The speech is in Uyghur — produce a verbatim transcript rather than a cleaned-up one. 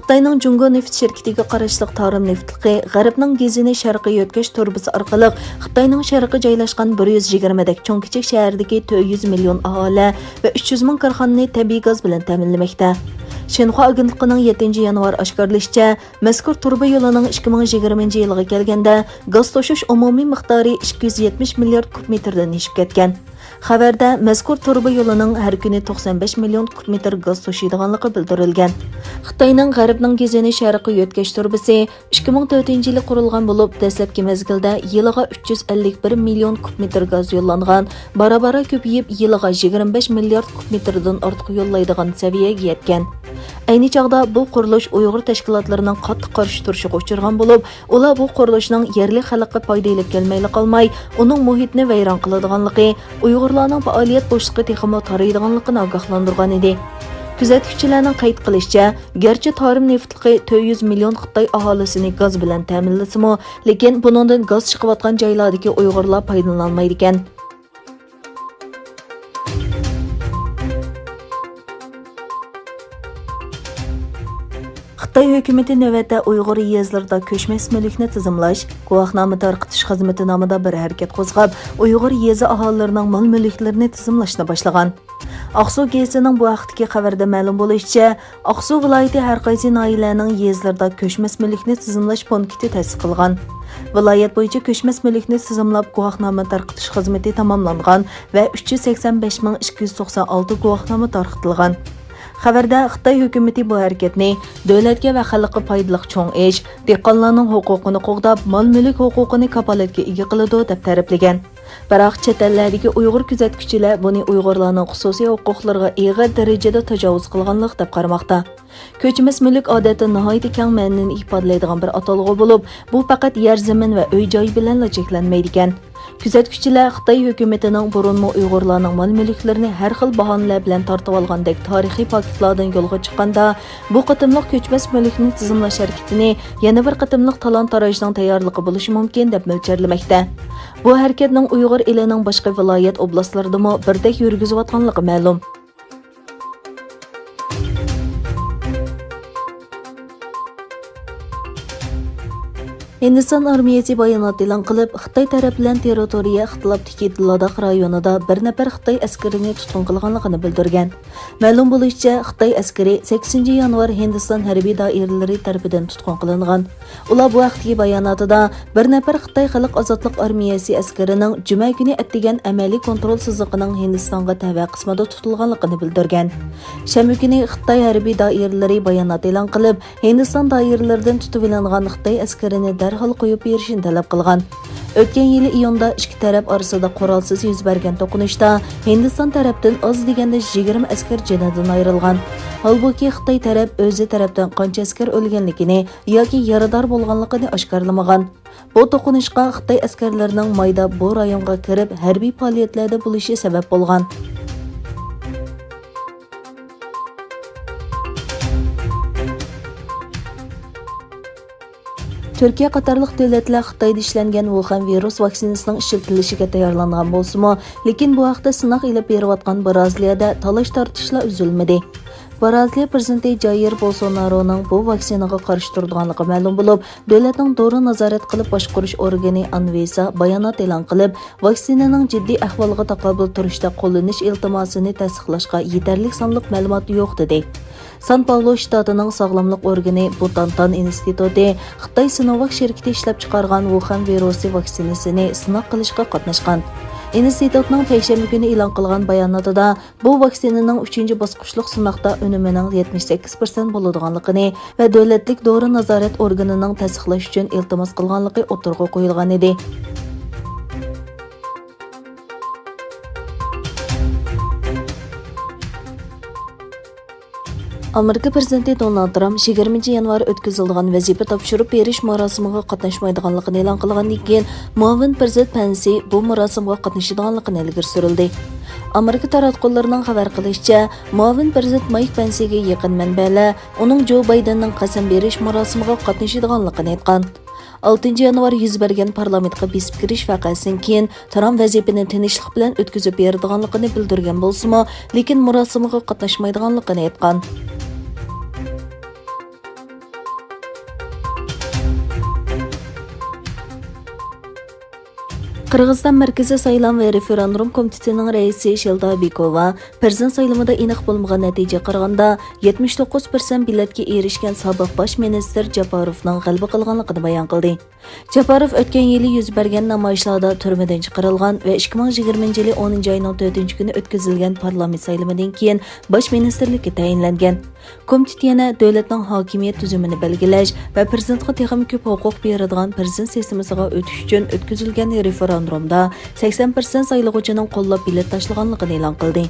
خىتاينىڭ جۇڭگو نېفىت شىركىتىگە قاراشلىق تارىم نېفىتلىقى غەربنىڭ گېزىنى شەرققە يۆتكەش تۇرۇبىسى ئارقىلىق خىتاينىڭ شەرقىي جايلاشقان بىر يۈز يىگىرمە دەك چوڭ كىچىك شەھەردىكى تۆت يۈز مىليون ئاھالە ۋە ئۈچ يۈز مىڭ كارخانىنى تەبىئىي گاز بىلەن تەمىنلىمەكتە. شىنخۇا ئاگېنتلىقىنىڭ يەتتىنچى يانۋار ئاشكارىلىشىچە، مەزكۇر تۇرۇبا يولىنىڭ ئىككى مىڭ يىگىرمىنچى يىلغا كەلگەندە گاز توشۇش ئومۇمىي مىقدارى ئىككى يۈز يەتمىش مىليارد كۇب مېتىردىن ئېشىپ كەتكەن. خەۋەردە مەزكۇر تۇرۇبا يولىنىڭ ھەر كۈنى توقسان بەش مىليون كۇب مېتىر گاز توشۇيدىغانلىقى بىلدۈرۈلگەن. خىتاينىڭ غەربنىڭ گېزىنى شەرققە يۆتكەش تۇرۇبىسى ئىككى مىڭ تۆتىنچى يىلى قۇرۇلغان بولۇپ، دەسلەپكى مەزگىلدە يىلىغا ئۈچ يۈز ئەللىك بىر مىليون كۇب مېتىر گاز يوللانغان، بارا-بارا كۆپىيىپ، يىلىغا يىگىرمە بەش مىليارد كۇب مېتىردىن ئارتۇق يوللايدىغان سەۋىيەگە يەتكەن. ئەينى چاغدا بۇ قۇرۇلۇش ئۇيغۇر تەشكىلاتلىرىنىڭ قاتتىق قارشى تۇرۇشىغا ئۇچرىغان بولۇپ، ئۇلار بۇ قۇرۇلۇشنىڭ يەرلىك خەلققە پايدا ئېلىپ كەلمەيلا قالماي، ئۇنىڭ مۇھىتنى ۋەيران قىلىدىغانلىقى، ئۇيغۇرلارنىڭ پائالىيەت بوشلۇقى تېخىمۇ تارىيىدىغانلىقىنى ئاگاھلاندۇرغان ئىدى. كۆزەتكۈچىلەرنىڭ قەيت قىلىشىچە، گەرچە تارىم نېفىتلىقى تۆت يۈز مىليون خىتاي ئاھالىسىنى گاز بىلەن تەمىنلىسىمۇ، لېكىن بۇنىڭدىن گاز چىقىۋاتقان جايلاردىكى ئۇيغۇرلار پايدىلىنالمايدىكەن. خىتاي ھۆكۈمىتى نۆۋەتتە ئۇيغۇر يېزىلىرىدا كۆچمەس مۈلۈكنى تىزىملاش، گۇۋاھنامە تارقىتىش خىزمىتى نامىدا بىر ھەرىكەت قوزغاپ، ئۇيغۇر يېزا ئاھالىلىرىنىڭ مال-مۈلۈكلىرىنى تىزىملاشنى باشلىغان. ئاقسۇ گېزىتىنىڭ بۇ ھەقتىكى خەۋىرىدە مەلۇم بولۇشىچە، ئاقسۇ ۋىلايىتى ھەر قايسى ناھىيەلەرنىڭ يېزىلىرىدا كۆچمەس مۈلۈكنى تىزىملاش پونكىتى تەسىس قىلغان. ۋىلايەت بويىچە كۆچمەس مۈلۈكنى تىزىملاپ، گۇۋاھنامە تارقىتىش خىزمىتى تاماملانغان ۋە ئۈچ يۈز سەكسەن بەش مىڭ ئىككى يۈز توقسان ئالتە گۇۋاھنامە تارقىتىلغان. خەۋەردە خىتاي ھۆكۈمىتى بۇ ھەرىكەتنى دۆلەتكە ۋە خەلققە پايدىلىق چوڭ ئىش، دېھقانلارنىڭ ھوقۇقىنى قوغداپ، مال-مۈلۈك ھوقۇقىنى كاپالەتكە ئىگە قىلىدۇ، دەپ تەرىپلىگەن. بىراق، چەت ئەللەردىكى ئۇيغۇر كۆزەتكۈچىلەر بۇنى ئۇيغۇرلارنىڭ خۇسۇسىي ھوقۇقلىرىغا ئېغىر دەرىجىدە تاجاۋۇز قىلغانلىق دەپ قارىماقتا. كۆچمەس مۈلۈك ئادەتتە ناھايىتى كەڭ مەنىنى ئىپادىلەيدىغان بىر ئاتالغۇ بولۇپ، بۇ پەقەت يەر زېمىن ۋە ئۆي جاي بىلەنلا چەكلەنمەيدىكەن. كۆزەتكۈچىلەر خىتاي ھۆكۈمىتىنىڭ بۇرۇنمۇ ئۇيغۇرلارنىڭ مال-مۈلۈكلىرىنى ھەر خىل باھانىلەر بىلەن تارتىۋالغاندەك تارىخىي پاكىتلاردىن يولغا چىققاندا، بۇ قېتىملىق كۆچمەس مۈلۈكنى تىزىملاش ھەرىكىتىنى يەنە بىر قېتىملىق تالان-تاراجنىڭ تەييارلىقى بولۇشى مۇمكىن، دەپ مۆلچەرلىمەكتە. بۇ ھەرىكەتنىڭ ئۇيغۇر ئېلىنىڭ باشقا ۋىلايەت، ئوبلاستلىرىدىمۇ بىردەك يۈرگۈزۈۋاتقانلىقى مەلۇم. ھىندىستان ئارمىيەسى بايانات ئېلان قىلىپ، خىتاي تەرەپ بىلەن تېررىتورىيە ئىختىلاپتىكى لاداخ رايونىدا بىر نەپەر خىتاي ئەسكىرىنى تۇتقۇن قىلغانلىقىنى بىلدۈرگەن. مەلۇم بولۇشىچە، خىتاي ئەسكىرى سەككىزىنچى يانۋار ھىندىستان ھەربىي دائىرىلىرى تەرىپىدىن تۇتقۇن قىلىنغان. ئۇلار بۇ ھەقتىكى باياناتىدا، بىر نەپەر خىتاي خەلق ئازادلىق ئارمىيەسى ئەسكىرىنىڭ جۈمە كۈنى ئەتىگەن ئەمەلىي كونترول سىزىقىنىڭ ھىندىستانغا تەۋە قىسمىدا تۇتۇلغانلىقىنى بىلدۈرگەن. شەنبە كۈنى خىتاي ھەربىي دائىرىلىرى بايانات ئېلان قىلىپ، ھىندىستان دائىرىلىرىدىن تۇتۇۋېلىنغان خىتاي ئەسكىرىنى دەرھال قويۇپ بېرىشنى تەلەپ قىلغان. ئۆتكەن يىلى ئىيۇندا ئىككى تەرەپ ئارىسىدا قورالسىز يۈز بەرگەن توقۇنۇشتا ھىندىستان تەرەپتىن ئاز دېگەندە يىگىرمە ئەسكەر جېنىدىن ئايرىلغان. ھالبۇكى، خىتاي تەرەپ ئۆزى تەرەپتىن قانچە ئەسكەر ئۆلگەنلىكىنى ياكى يارىدار بولغانلىقىنى ئاشكارىلىمىغان. بۇ توقۇنۇشقا خىتاي ئەسكەرلىرىنىڭ مايدا بۇ رايونغا كىرىپ، ھەربىي پائالىيەتلەردە بولۇشى سەۋەب بولغان. تۈركىيە قاتارلىق دۆلەتلەر خىتايدا ئىشلەنگەن ۋۇخەن ۋىرۇس ۋاكسىنىسىنىڭ ئىشلىتىلىشىگە تەييارلانغان بولسىمۇ، لېكىن بۇ ھەقتە سىناق ئېلىپ بېرىۋاتقان بىرازىلىيەدە تالاش-تارتىشلار ئۈزۈلمىدى. بىرازىلىيە پىرېزىدېنتى جايىر بولسونارونىڭ بۇ ۋاكسىنىغا قارشى تۇرىدىغانلىقى مەلۇم بولۇپ، دۆلەتنىڭ دورا نازارەت قىلىپ باشقۇرۇش ئورگىنى ئانۋىسا بايانات ئېلان قىلىپ، ۋاكسىنىنىڭ جىددىي ئەھۋالغا تاقابىل تۇرۇشتا قوللىنىش ئىلتىماسىنى تەستىقلاشقا يېتەرلىك سانلىق مەلۇمات يوق، دېدى. سان پاۋلو شتاتىنىڭ ساغلاملىق ئورگىنى بۇتانتان ئىنستىتۇتى خىتاي سىنوۋاك شىركىتى ئىشلەپچىقارغان ۋۇخەن ۋىرۇسى ۋاكسىنىسىنى سىناق قىلىشقا قاتناشقان. ئىنستىتۇتنىڭ پەيشەنبە كۈنى ئېلان قىلغان باياناتىدا، بۇ ۋاكسىنىنىڭ ئۈچىنچى باسقۇچلۇق سىناقتا ئۈنۈمىنىڭ يەتمىش سەككىز پىرسەنت بولىدىغانلىقىنى ۋە دۆلەتلىك دورا نازارەت ئورگىنىنىڭ تەستىقلاش ئۈچۈن ئىلتىماس قىلغانلىقى ئوتتۇرىغا قويۇلغانىدى. ئامېرىكا پىرېزىدېنتى دونالد ترامپ يىگىرمىنچى يانۋار ئۆتكۈزۈلىدىغان ۋەزىپە تاپشۇرۇپ بېرىش مۇراسىمىغا قاتناشمايدىغانلىقىنى ئېلان قىلغاندىن كېيىن، مۇئاۋىن پىرېزىدېنت پەنسى بۇ مۇراسىمغا قاتنىشىدىغانلىقىنى ئىلگىرى سۈرۈلدى. ئامېرىكا تاراتقۇلىرىنىڭ خەۋەر قىلىشىچە، مۇئاۋىن پىرېزىدېنت مايك پەنسىگە يېقىن مەنبەلەر ئۇنىڭ جو بايدېننىڭ قەسەم بېرىش مۇراسىمىغا قاتنىشىدىغانلىقىنى ئېيتقان. ئالتىنچى يانۋار يۈز بەرگەن پارلامېنتقا بېسىپ كىرىش ۋەقەسىدىن كېيىن، ترامپ ۋەزىپىنى تىنچلىق بىلەن ئۆتكۈزۈپ بېرىدىغانلىقىنى بىلدۈرگەن بولسىمۇ، لېكىن مۇراسىمغا قاتناشمايدىغانلىقىنى ئېيتقان. قىرغىزىستان مەركىزىي سايلام ۋە رېفېراندۇم كومىتېتىنىڭ رەئىسى شىلدا بىكوۋا پىرېزىدېنت سايلىمىدا ئېنىق بولمىغان نەتىجىگە قارىغاندا، يەتمىش توققۇز پىرسەنت بېلەتكە ئېرىشكەن سابىق باش مىنىستىر جاپاروفنىڭ غەلىبە قىلغانلىقىنى بايان قىلدى. جاپاروف ئۆتكەن يىلى يۈز بەرگەن نامايىشلاردا تۈرمىدىن چىقىرىلغان ۋە ئىككى مىڭ يىگىرمىنچى يىلى ئونىنچى ئاينىڭ تۆتىنچى كۈنى ئۆتكۈزۈلگەن پارلامېنت سايلىمىدىن كېيىن باش مىنىستىرلىككە تەيىنلەنگەن. كومىتېت يەنە دۆلەتنىڭ ھاكىمىيەت تۈزۈمىنى بەلگىلەش ۋە پىرېزىدېنتقا تېخىمۇ كۆپ ھوقۇق بېرىدىغان پىرېزىدېنت سىستېمىسىغا ئۆتۈش ئۈچۈن ئۆتكۈزۈلگەن رېفېراندۇمدا سەكسەن پىرسەنت سايلىغۇچىنىڭ قوللاپ بېلەت تاشلىغانلىقىنى ئېلان قىلدى.